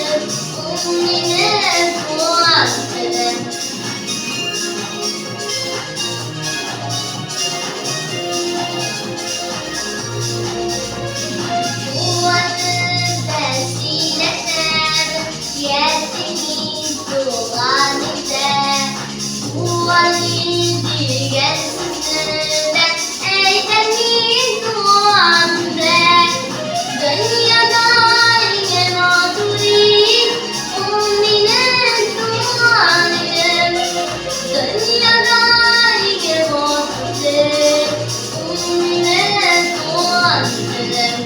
Ул минем туган телем. Туган телдә сөйләшәм, яшим мин туган илдә. Туган ил дигән сүзне дә әйтәм мин туган төбәк. Дөньяда иң матур ил, ул минем туган илем. Дөньяда иң матур тел, ул минем туган телем.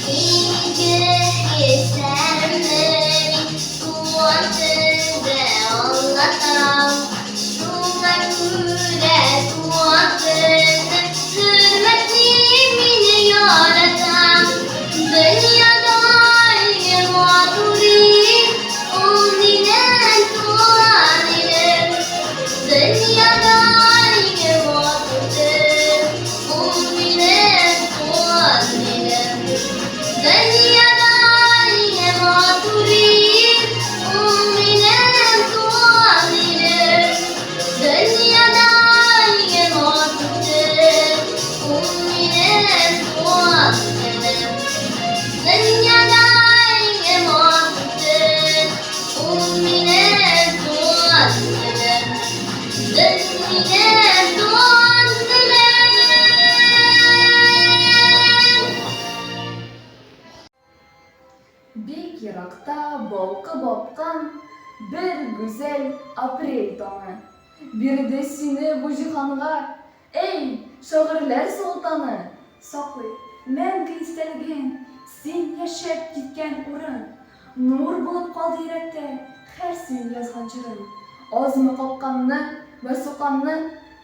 Ике хисләремне мин туган телдә аңлатам. Шуңа күрә туган телне хөрмәтлим, мин яратам. Дөньяда иң матур ил, ул минем туган илем. Дөньяда иң матур тел, ул минем туган илем. Дөньяда иң матур ил, ул минем туган илем. Дөньяда иң матур тел, ул минем туган телем. Дөньяда иң матур тел, ул минем туган телем. Минем туган телем. Бик еракта балкып аткан бер гүзәл апрель таңы Бирде сине бу җиһанга, әй, шагыйрьләр солтаны! Саклый мәңге истәлеген син яшәп киткән урын. Нур булып калды йөрәктә һәр син язган җырың. Азмы капканны вә суканны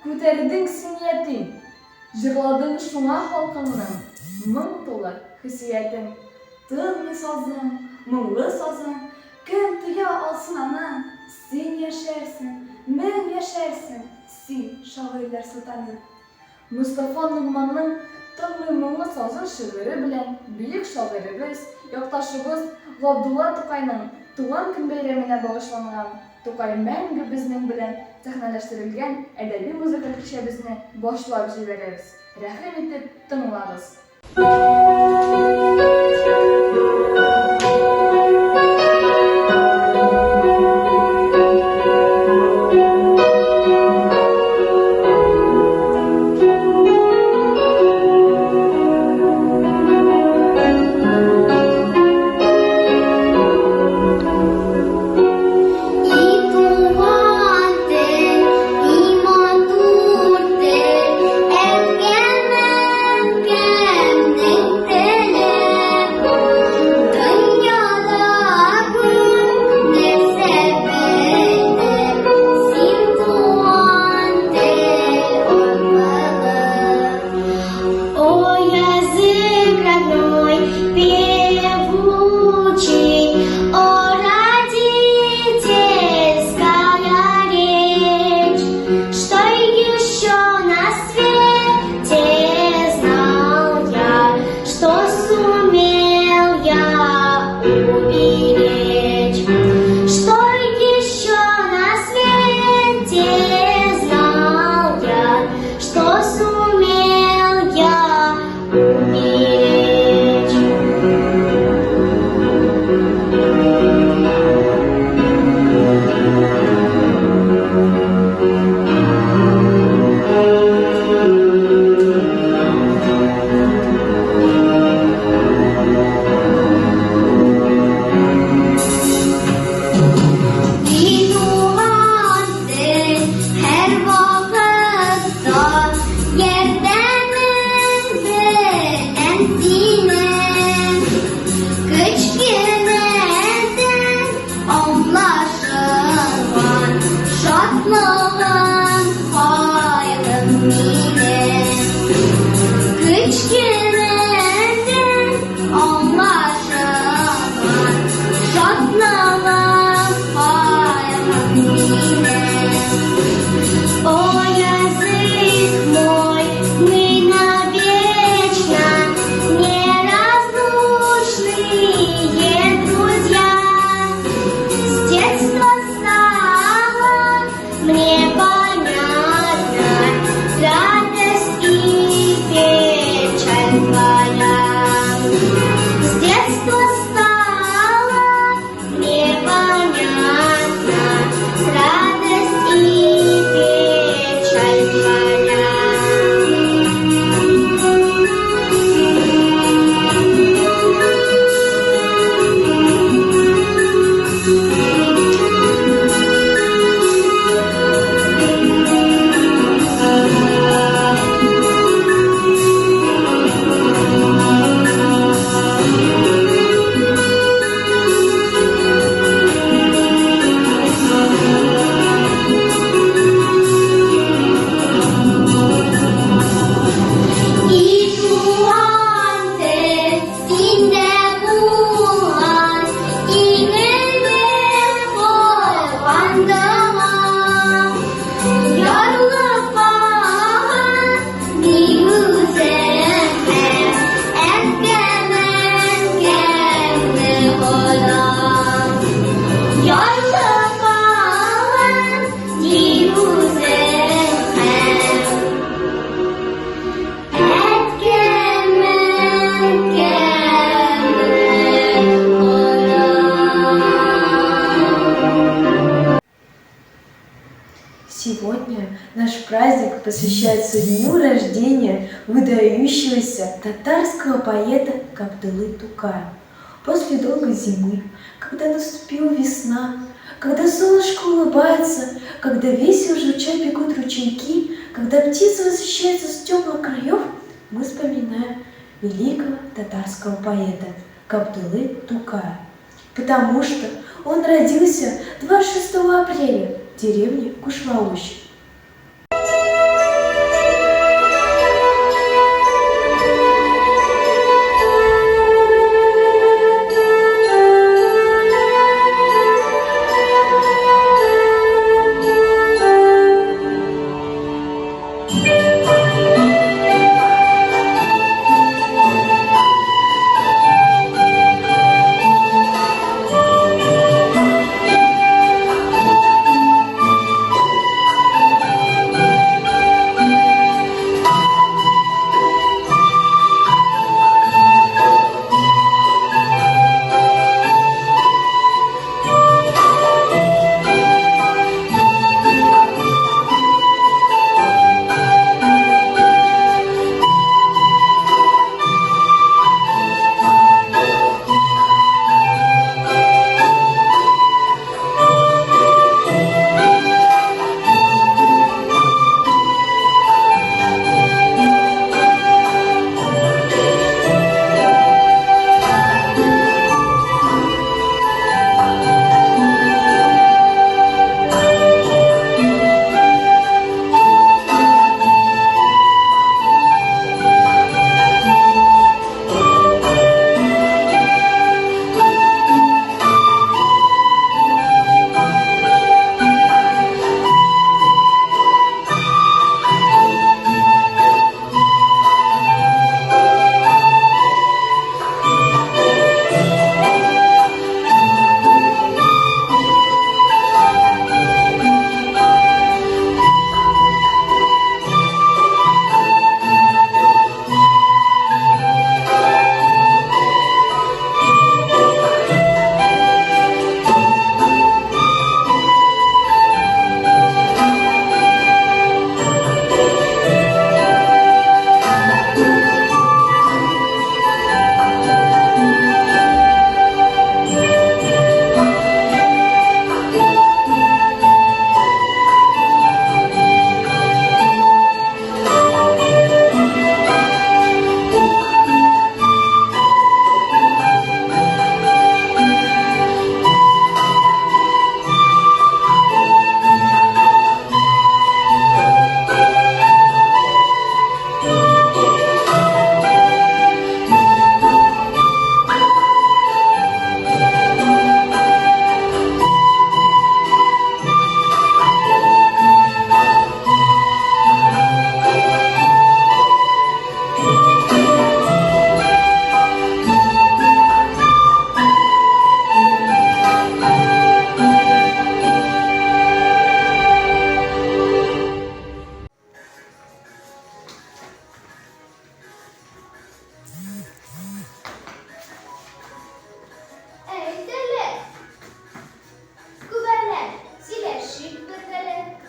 күтәрдең син ятим, Җырладың шуңа халкыңның моң тулы хисиятен. Тынмый сазың, моңлы сазың, кем тыя алсын аны? Син яшәрсең, мең яшәрсең, син, шагыйрьләр солтаны. Мостафа Ногманның Тынмый моңлы сазың шигыре белән бөек шагыйребез, якташыбыз Габдулла Тукайның туган көн бәйрәменә багышланган Тукай мәңге безнең белән сәхнәләштерелгән әдәби-музыкаль кичәбезне башлап җибәрәбез. Рәхим итеп тыңлагыз! И туган тел, и матур тел, әткәм-әнкәмнең теле. Дөньяда күп нәрсә белдем, син туган тел аркылы. О, язык родной, певучий, о, родительская речь, что еще на свете знал я, что сумел я уберечь, что еще на свете знал я, что сумел я уберечь. И туган тел һәрвакытта ярдәмең белән синең. Кечкенәдән аңлашылган шатлыгым, кайгым минем. Кечкенәдән аңлашылган шатлыгым. наш праздник посвящается дню рождения выдающегося татарского поэта Габдуллы Тукая. После долгой зимы, когда наступила весна, когда солнышко улыбается, когда весело журча бегут ручейки, когда птицы возвращаются с теплых краев, мы вспоминаем великого татарского поэта Габдуллы Тукая. Потому что он родился 26 апреля в деревне Кушлауч. Әйт әле, күбәләк, сөйләшик бергәләп.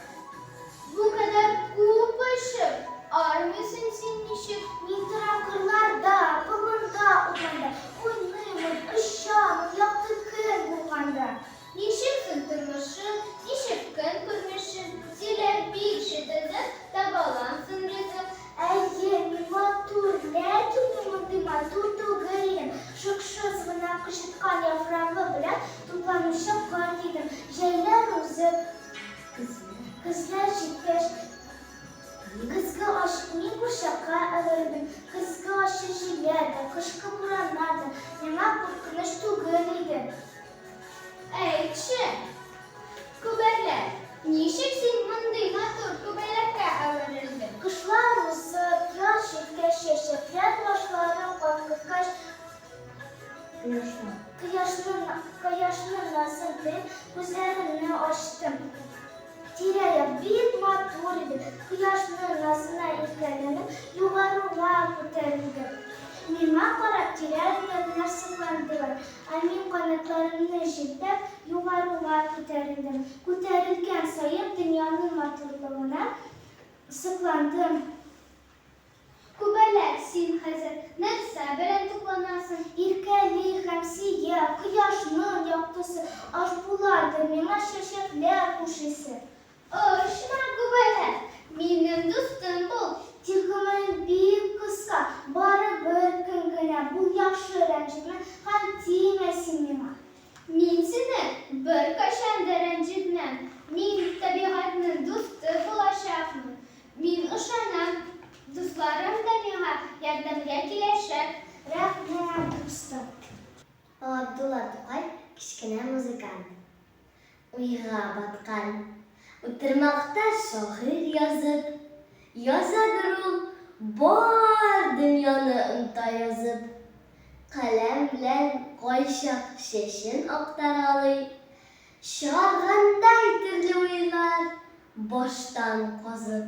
Бу кадәр күп очып, армыйсың син ничек? Мин торам кырларда, болында, урманда, уйныймын, очамын, якты көн булганда. Ничек соң тормышың, ничек көн күрмешең? Сөйләп бирче тезеп, табаламсың ризык? Әйе, мин матур, ләкин мин мондый матур түгел идем. Шыксыз гына кычыткан яфрагы белән тукланучы корт идем. Җәйләр узып, көзләр җиткәч, көзге аш, мин курчакка әверелдем. Көзге ачы җилләр дә, кышкы бураннар да миңа куркыныч түгел иде. Әйтче, күбәләк, ничек син мондый матур күбәләккә әверелдең? Кышлар узып, яз җиткәч, чәчәкләр башларын калкыткач, кояшның, кояшның назын тоеп, күзләремне ачтым. Тирә-як бик матур иде. Кояшның назына иркәләнеп, югарыга күтәрелдем. Миңа карап тирә-юньнәренә сокландылар. Ә мин канатларымны җилпеп, югарыга күтәрелдем. Күтәрелгән саен дөньяның матурлыгына сокландым. Күбәләк, син хәзер нәрсә белән тукланасың? Иркәли һәм сөя, кояшның яктысы аш буладыр миңа чәчәкләр кушыйсы. Очма, күбәләк, минем дустым бул. Тик гомерең бик кыска, бары бер көн генә, бул яхшы, рәнҗетмә һәм тимә син миңа. Мин сине беркайчан да рәнҗетмәм, мин табигатьнең дусты булачакмын. Мин ышанам, дусларым да миңа ярдәмгә киләчәк. Рәхмәт, дустым. Габдулла Тукай кечкенә музыкант. Уйга баткан. Утырмакта шагыйрь язып. Язадыр ул бар дөньяны оныта язып. Каләм белән кайчак чәчен актаргалый. Чыгаргандай төрле уйлар баштан казып.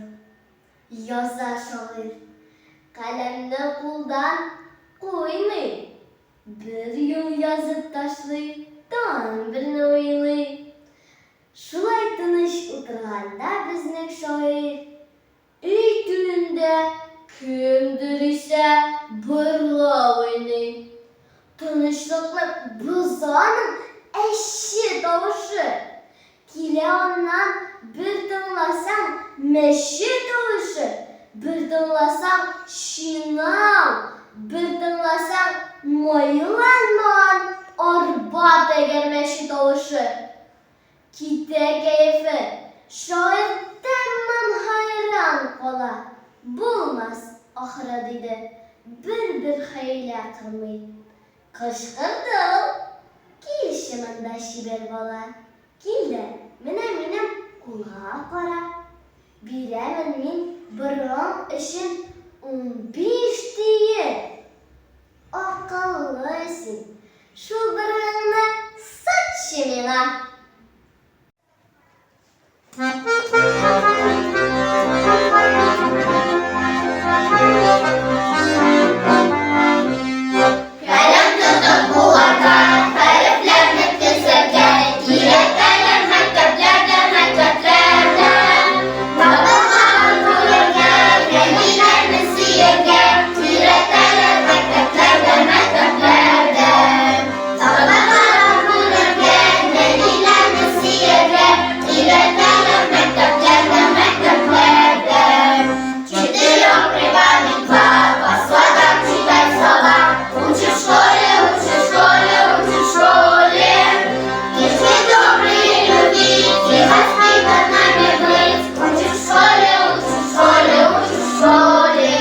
Яза шагыйрь. Каләмне кулдан куймый. Бер юл язып ташлый, тагын берне уйлый. Шулай тыныч утырганда безнең шагыйрь Өй түрендә кемдер исә быргы уйный. Тынычлыкны боза аның әче тавышы. Килә аннан бер тыңласаң мәче тавышы, бер тыңласаң чинау, бер тыңласаң майланмаган арба тәгәрмәче тавышы. Китә кәефе, шагыйрь тәмам хәйран кала, булмас, ахры, диде, бер-бер хәйлә кырмый. Кычкырды ул, Килче монда, чибәр бала, кил дә менә минем кулга кара. Бирәмен мин борын өчен 15 тиен! Акыллы син, шул быргыңны сатчы миңа! Каләм тотып кулларга, хәрефләрне төзәргә, өйрәтәләр мәктәпләрдә, мәктәпләрдә. Табылмаган күрергә, нәниләрне сөяргә, өйрәтәләр мәктәпләрдә, мәктәпләрдә. Табылмаган күрергә, нәниләрне сөяргә, өйрәтәләр мәктәпләрдә, мәктәпләрдә. Четырем прибавить два, по слогам читать слова. Учим в школе, учим в школе, учим в школе. Если добрые любить и воспитанными быть. Учим в школе, учим в школе, учим в школе.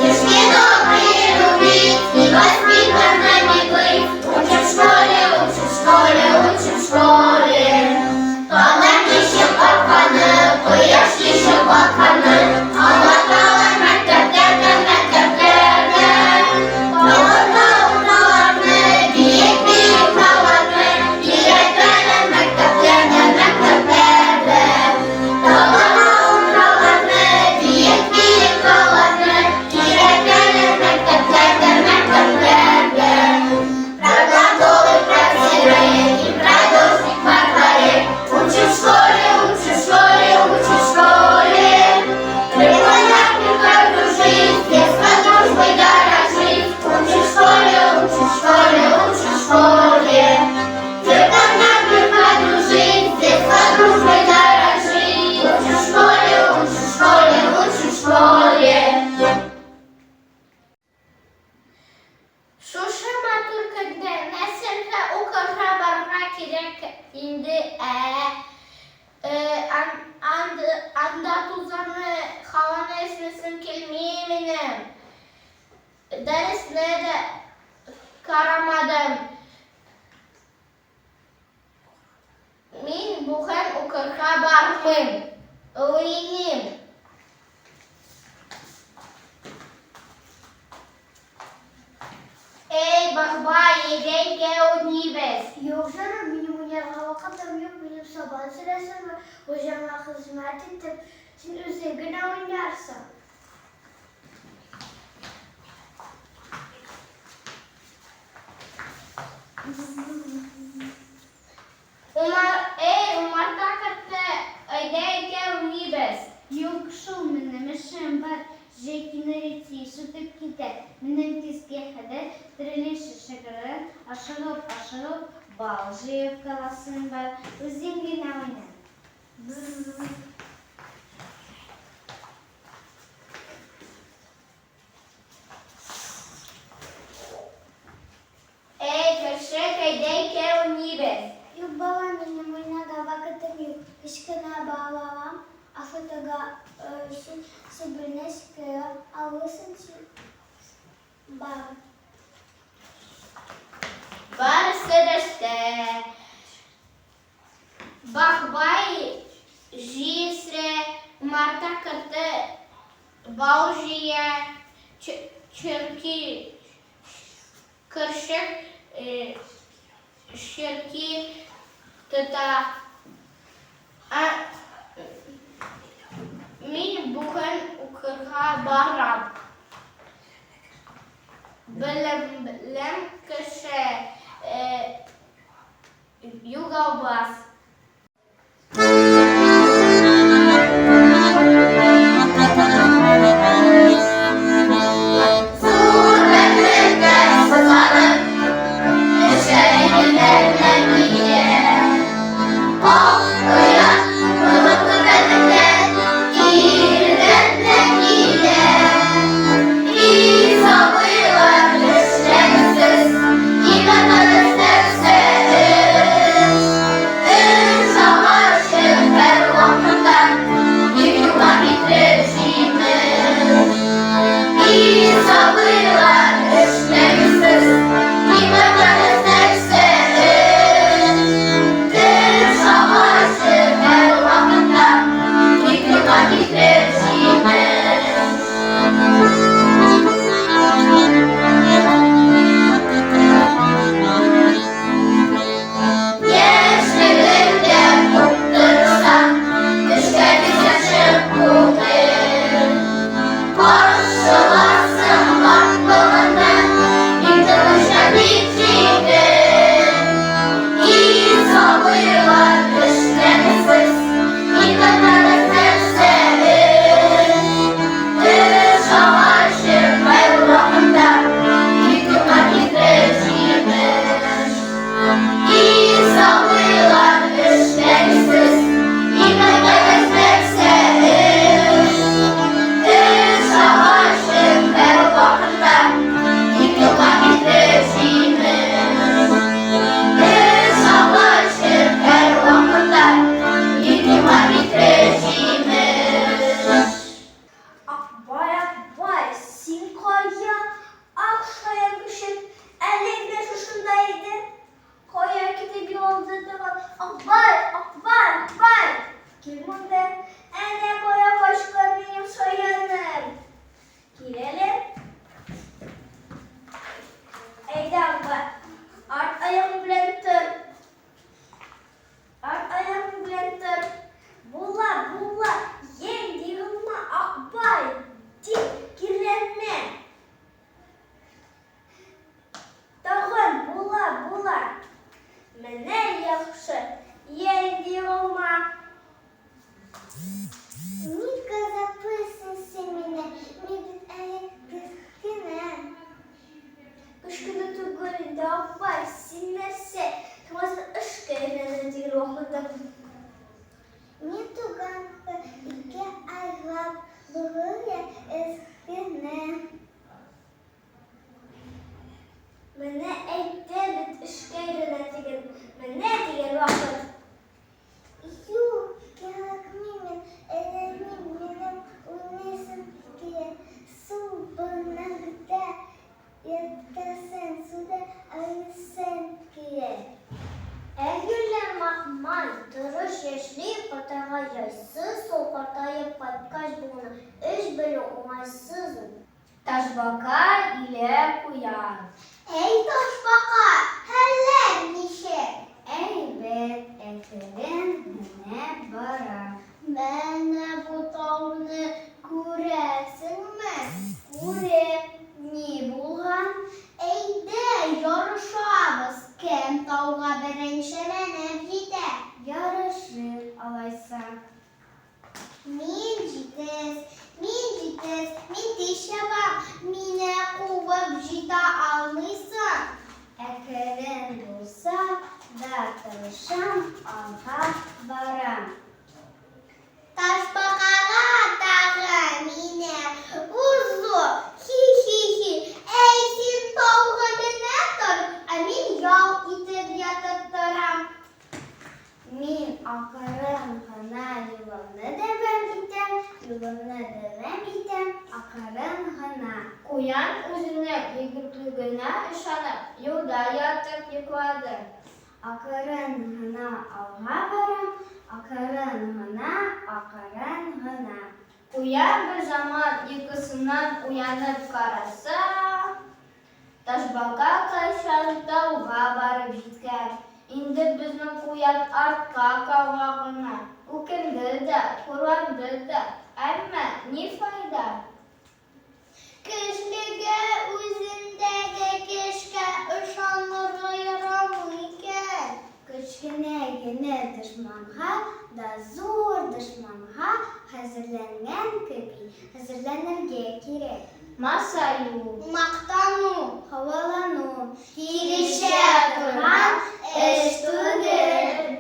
Если добрые любить и воспитанными быть. Учим в школе, учим в школе, учим в школе. Таң ничек атканы, кояш ничек батканы, аңлаталар мәктәпләрдә, мәктәпләрдә. Табырга урманнарны, биек-биек тауларны, өйрәтәләр мәктәпләрдә, мәктәпләрдә. Табырга урманнарны, биек-биек тауларны, өйрәтәләр мәктәпләрдә, мәктәпләрдә. Про глаголы, про цифры и про дождик во дворе. Учим в школе, учим в школе, учим в школе. Непонятно, как дружить, с детства дружбой дорожить. Учим в школе, учим в школе, учим в школе. Непонятно, как дружить, с детства дружбой дорожить. Учим в школе, учим в школе, учим в школе. Шушы матур көндә нәрсәгә укырга барырга кирәк инде, ә? Анда тузанны, һаваны эснәсем килми минем. Дәресне дә карамадым. Мин бүген укырга бармыйм. Уйныйм. Эй, бахбай, әйдә уйныйбыз. Юк, җаным, минем уйнарга вакытым юк, минем сабан сөрәсем бар, хуҗаңа хезмәт итеп, син үзең генә уйнарсың. Умар, әй, умарта корты, әйдә икәү уйныйбыз. Юк шул, минем эшем бар, Җәй көне тиз үтеп китә. Минем көзгә кадәр терелеше шыгырын ашыгып-ашыгып бал җыеп каласым бар. Үзең генә уйна. Бз-з-з. Әй, көршек, әйдә икәү уйныйбыз. Юк, балам, минем уйнарга вакытым юк. Кечкенә балалам ашатырга өчен себерне сикерә алырсың син бар. Барысы дәште. Бахбай җир сөрә, умарта корты бал җыя, черки Көршек черки тота. Ә мин бүген укырга барам. Белемле кеше югалмас. Зур бәхеткә сызланып, эшләр егетләр белән килә. Ак оя болытлы бәхетләр ирдән дә килә. И сабыйлар, эшләгез сез, кыйммәтле нәрсә эш. Эш агачы һәрвакытта юлга китереп җимеш. И сабыйлар, эшләгез сез, кыйммәтле нәрсә эш. Эш агачы һәрвакытта юлга китереп җимеш. Яшьлегеңдә күп тырышсаң, эшкә китәчәк күңел. Каршыларсың картлыгыңны, бик тыныч һәм бик җиңел. И сабыйлар, эшләгез сез, кыйммәтле нәрсә эш. Эш агачы һәрвакытта юлга китереп җимеш. И сабыйлар, эшләгез сез, кыйммәтле нәрсә эш. Эш агачы һәрвакытта юлга китереп җимеш. Эш агачы һәрвакытта юлга китереп җимеш. Акбай, Акбай, син кая? Ак шаян көчек әле генә шушында иде. Кая китеп югалды тагын? Акбай, Акбай, Акбай! Кил монда. Әнә кая качкан минем шаяным. Кил әле. Әйдә, Акбай, арт аягың белән тор. Арт аягың белән тор. Була, була, ен егылма, Акбай, дип киреләнмә. Тагын була, була. Менә яхшы, ен егылма. Ник газаплыйсың син мине? Мин бит әле кечкенә. Кечкенә түгел инде, Акбай, син нәрсә, тумасын эшкә өйрәнә дигән вакытың. Мин туганга ике айлап бүген кечкенә. Менә әйттем бит эшкә өйрәнә дигән, менә дигән вакыт. Юк, кирәкми, мин өйрәнмим, минем уйныйсым килә. Су буенда ятасым, суда уйныйсым килә. Әй Махман, тырыш яшьли картайган җайсыз ул, картаеп кайткач буына эш белү уңайсыз ул. Ташбака илә куян. Әй, ташбака, хәлләр ничек? Әйбәт, әкрен генә бара. Менә бу тауны күрәсеңме? Күрәм. Ни булган? Әйдә, ярышабыз. Тырышам, алга барам. Ташбакага тагы мине узу, хи-хи-хи. Әй, син тауга менә тор, ә мин ял итеп ятып торам. Мин акрын гына юлымны дәвам итәм, юлымны дәвам итәм, акрын гына. Куян үзенең егетлегенә ышанып, юлда ятып йоклады. Акрын гына алга барам, акрын гына, акрын гына. Куян берзаман йокысыннан уянып караса, ташбака кайчан тауга барып җиткән. Инде безнең куян артка калган гына. Үкенде дә, хурланды да, әмма ни файда? Көчлегә үзендәге көчкә ышанырга ярамый икән. Кечкенә генә дошманга да зур дошманга хәзерләнгән кеби хәзерләнергә кирәк. Масаю. Мактану, һавалану, килешә торган эш түгел.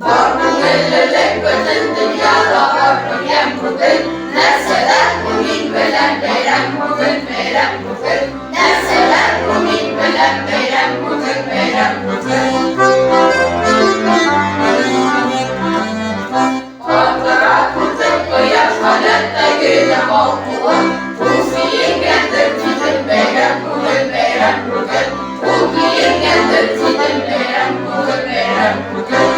Бар күңеллелек бөтен дөньяда бар бәйрәм бүген. Нәрсәләр бу мин беләм бәйрәм бүген, бәйрәм бүген. Нәрсәләр бу мин беләм бәйрәм бүген, бәйрәм бүген. Катырак үтеп кояш халәттәге дә балкуын, Ул сөенгәндер дидем бәйрәм бүген, бәйрәм бүген. Ул киенгәндер дидем бәйрәм бүген, бәйрәм бүген.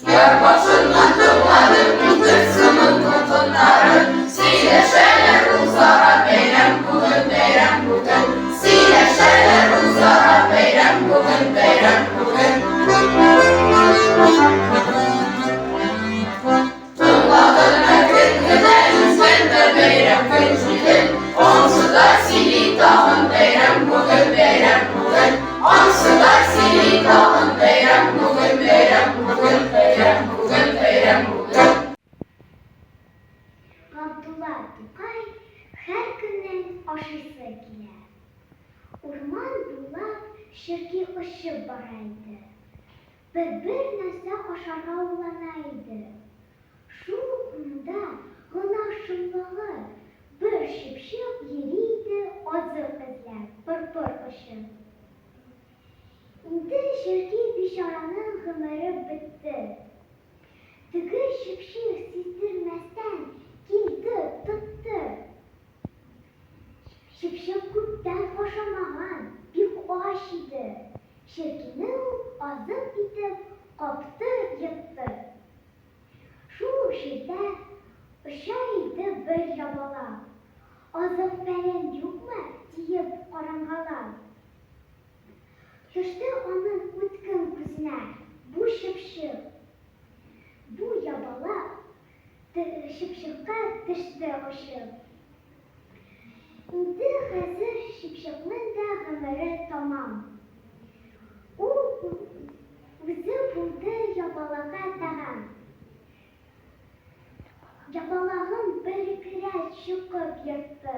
Яр башыннан тыңладым мин тылсымын дулкыннарын, Сөйләшәләр үзара бәйрәм бүген, бәйрәм бүген. Сөйләшәләр үзара бәйрәм бүген, бәйрәм бүген. Тыңладым әкрен генә изгәндер бәйрәм көн җилен, Ансы да сөйли тагын бәйрәм бүген, бәйрәм бүген. Ансы да сөйли тагын бәйрәм бүген, бәйрәм бүген, бәйрәм бүген, бәйрәм бүген. Габдулла Тукай һәр көннең ашыйсы килә. Урман буйлап черки очып бара иде. Бер-бер нәрсә ашарга уйлана иде. Шул ук урында гөнаһ шомлыгы бер чыпчык йөри иде азык эзләп, пыр-пыр очып. Инде черки бичараның гомере бетте. Теге чыпчык сиздермәстән килде, тотты. Чыпчык күптән ашамаган, бик ач иде. Черкине ул азык итеп капты, йотты. Шул ук җирдә оча иде бер ябалак. Азык-фәлән юкмы, диеп карангалап. Төште аның үткен күзенә бу чыпчык. Бу ябалак чыпчыкка төште очып. Инде хәзер чыпчыкның да гомере тәмам. Ул үзе булды ябалакка тәгам. Ябалагын бер-ике рәт чукып йотты.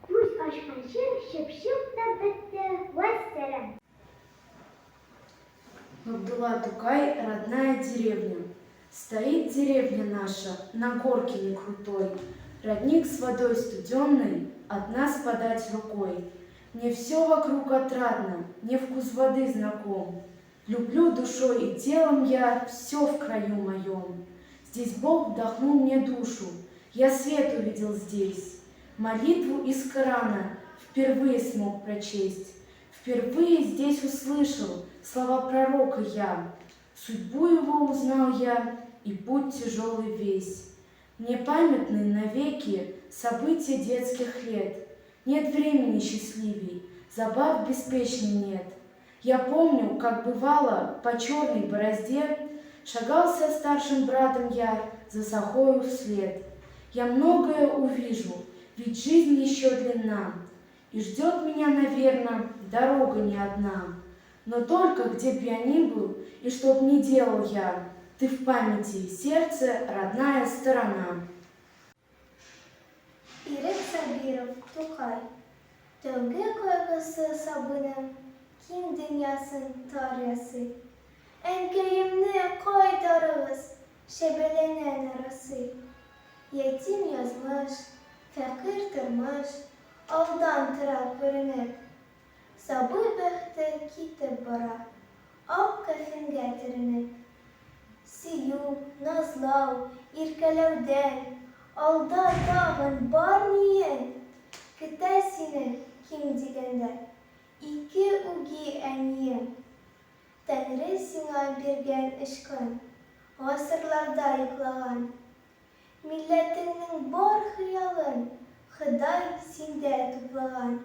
Күз ачканчы чыпчык та бетте, вәссәлам! Габдулла Тукай «Родная деревня». Стоит деревня наша на горке не крутой, Родник с водой студенной от нас подать рукой. Мне все вокруг отрадно, мне вкус воды знаком. Люблю душой и телом я все в краю моем. Здесь Бог вдохнул мне душу, я свет увидел здесь. Молитву из Корана впервые смог прочесть. Впервые здесь услышал слова пророка я. Судьбу его узнал я и путь тяжелый весь. Мне памятны навеки события детских лет. Нет времени счастливей, забав беспечней нет. Я помню, как бывало по черной борозде Шагал со старшим братом я за сахою вслед. Я многое увижу, ведь жизнь еще длинна, И ждет меня, наверно, дорога не одна. Но только где б я ни был и что б ни делал я, Ты в памяти и сердце родная сторона. Ирек Сабиров, Тукай. Тәүге кайгысы сабыйның Киң дөньясын тар ясый. Әнкәемне кайтарыгыз, Чәбәләнә нарасый. Ятим язмыш, фәкыйрь тормыш Алдан тора күренеп. Сабый бәхте китеп бара, Ак кәфенгә төренеп. Сөю, назлау, иркәләүдән Алда тагын бар ниең? Көтә сине, ким дигәндә, Ике үги әниең. Тәңре сиңа биргән очкын, Гасырларда йоклаган. Милләтеңнең бар хыялын Ходай синдә туплаган.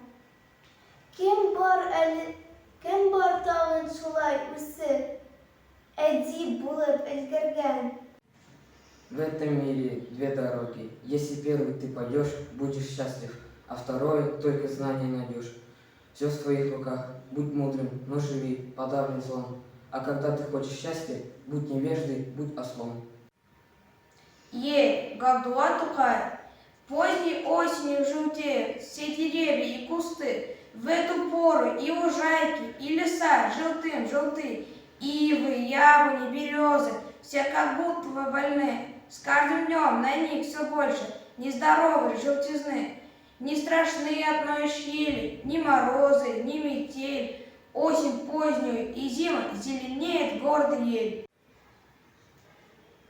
Кем бар әле, кем бар тагын шулай үсеп, әдип булып өлгергән? В этом мире две дороги. Если первой ты пойдешь, будешь счастлив, а второй только знания найдешь. Все в твоих руках. Будь мудрым, но живи, подавлен злом. А когда ты хочешь счастья, будь невеждой, будь ослом. Е. Габдулла Тукай. Поздней осенью желтеют все деревья и кусты. В эту пору и лужайки, и леса желтым желты. Ивы, яблони, березы, все как будто бы больны. С каждым днем на них все больше нездоровой желтизны. Не страшны одной ели, ни морозы, ни метель. Осень позднюю и зиму зеленеет гордый ель.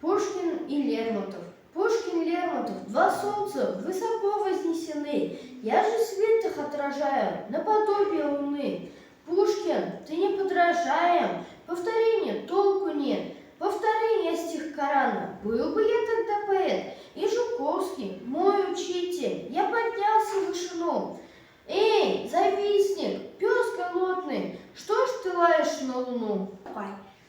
Пушкин и Лермонтов. Пушкин, Лермонтов, два солнца высоко вознесены. Я же свет их отражаю, наподобие луны. Пушкин, ты не подражаем, повторение толку нет. Повтори я стих Корана, был бы я тогда поэт. И Жуковский, мой учитель, я поднялся в вышину. Эй, завистник, пес голодный, что ж ты лаешь на луну?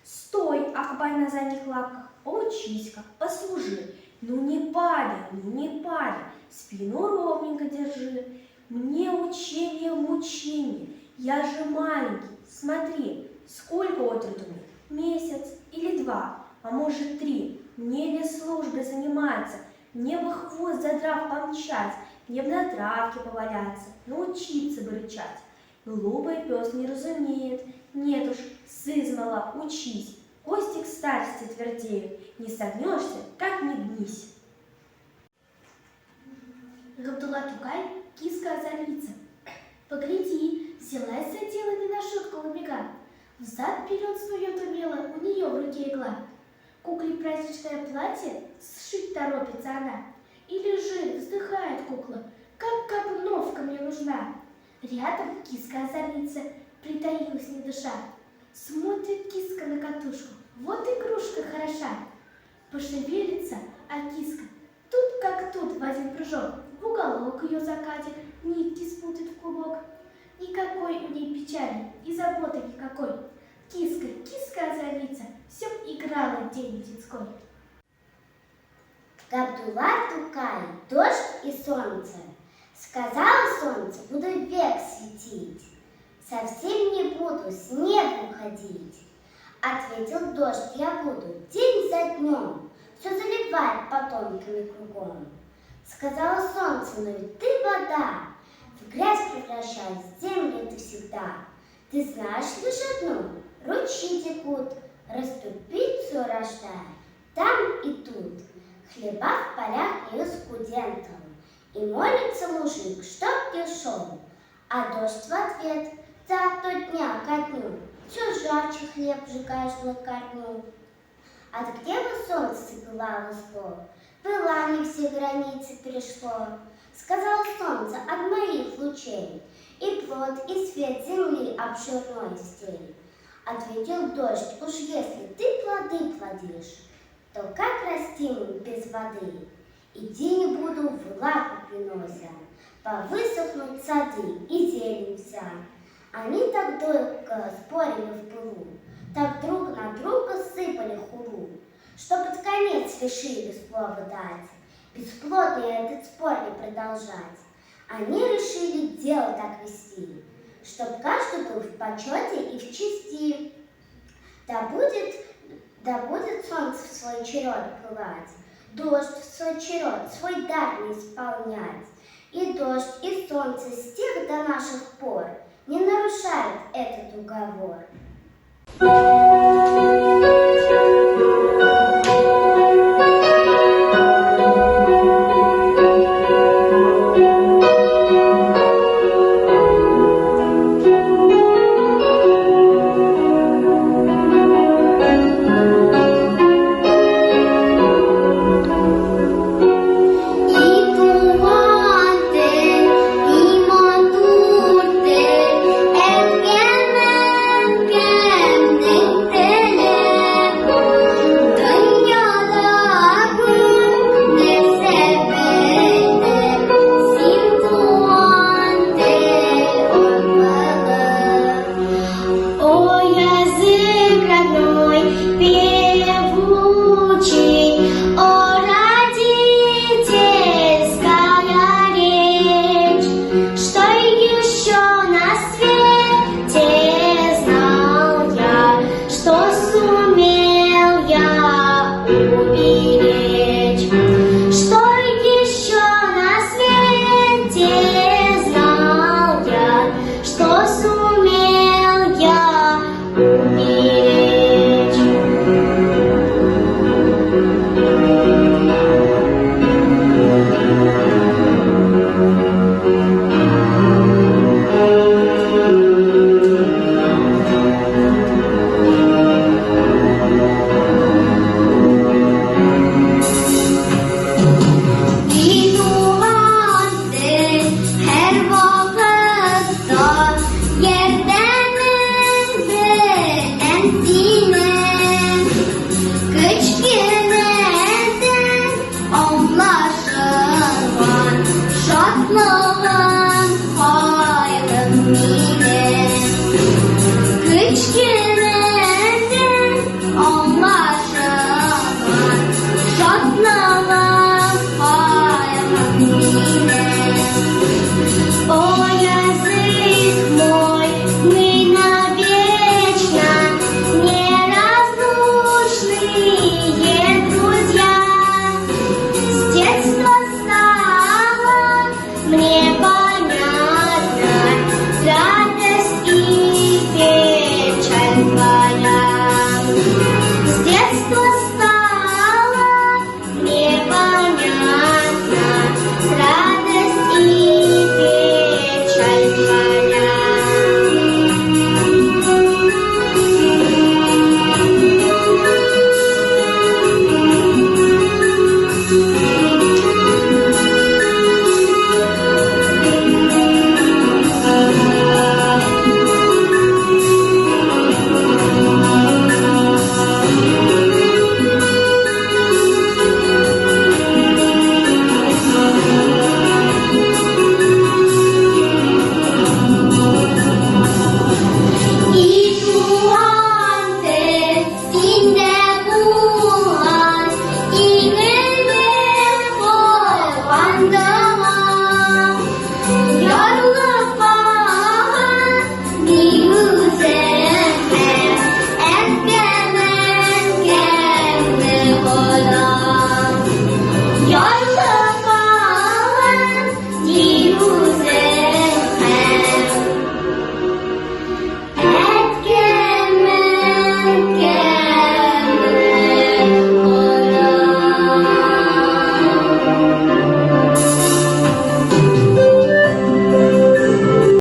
Стой, Акбай, на задних лапках, поучись-ка, послужи. Ну не падай, ну не падай, спину ровненько держи. Мне учение мучение, я же маленький, смотри, сколько от роду мне, месяц или два, а может три. Мне ли службой заниматься, мне бы хвост задрав помчать, мне б на травке поваляться, научиться бы рычать. Глупый пес не разумеет, нет уж, сызмала, учись, кости к старости твердеют, не согнешься, как ни гнись. Габдулла Тукай, киска озорница. Погляди, взялась за дело не на шутку ломига. Взад-вперед снует умело, у нее в руке игла. Кукле праздничное платье сшить торопится она. И лежит, вздыхает кукла, как обновка мне нужна. Рядом киска-озорница притаилась не дыша. Смотрит киска на катушку, вот игрушка хороша. Пошевелится, а киска тут как тут в один прыжок, в уголок ее закатит, нитки спутает в клубок. Никакой у ней печали и заботы никакой. Киска, киска-озорница, все играла день детской. Габдулла Тукай, дождь и солнце. Сказала солнце, буду век светить, совсем не буду с неба уходить. Ответил дождь, я буду день за днем все заливать потомками кругом. Сказала солнце, но ведь ты вода, в грязь превращай землю ты всегда. Ты знаешь лишь одну, ручьи текут, расступицу рождая там и тут. Хлеба в полях ее скудентом, и молится мужик, чтоб не шел. А дождь в ответ, ты от то дня ко дню все жарче хлеб сжигаешь на корню. От гнева солнце запылало зло, пылами все границы перешло. Сказало солнце от моих лучей, и плод, и свет земли обширной стей. Ответил дождь, уж если ты плоды плодишь, то как растим без воды? Иди не буду, влагу принося, повысохнут сады и зелень вся. Они так долго спорили в пылу, так друг на друга сыпали хулу, что под конец решили слово дать, бесплодный этот спор не продолжать. Они решили дело так вести, чтоб каждый был в почете и в чести. Да будет солнце в свой черед пылать, дождь в свой черед свой дар не исполнять. И дождь, и солнце с тех до наших пор не нарушают этот уговор.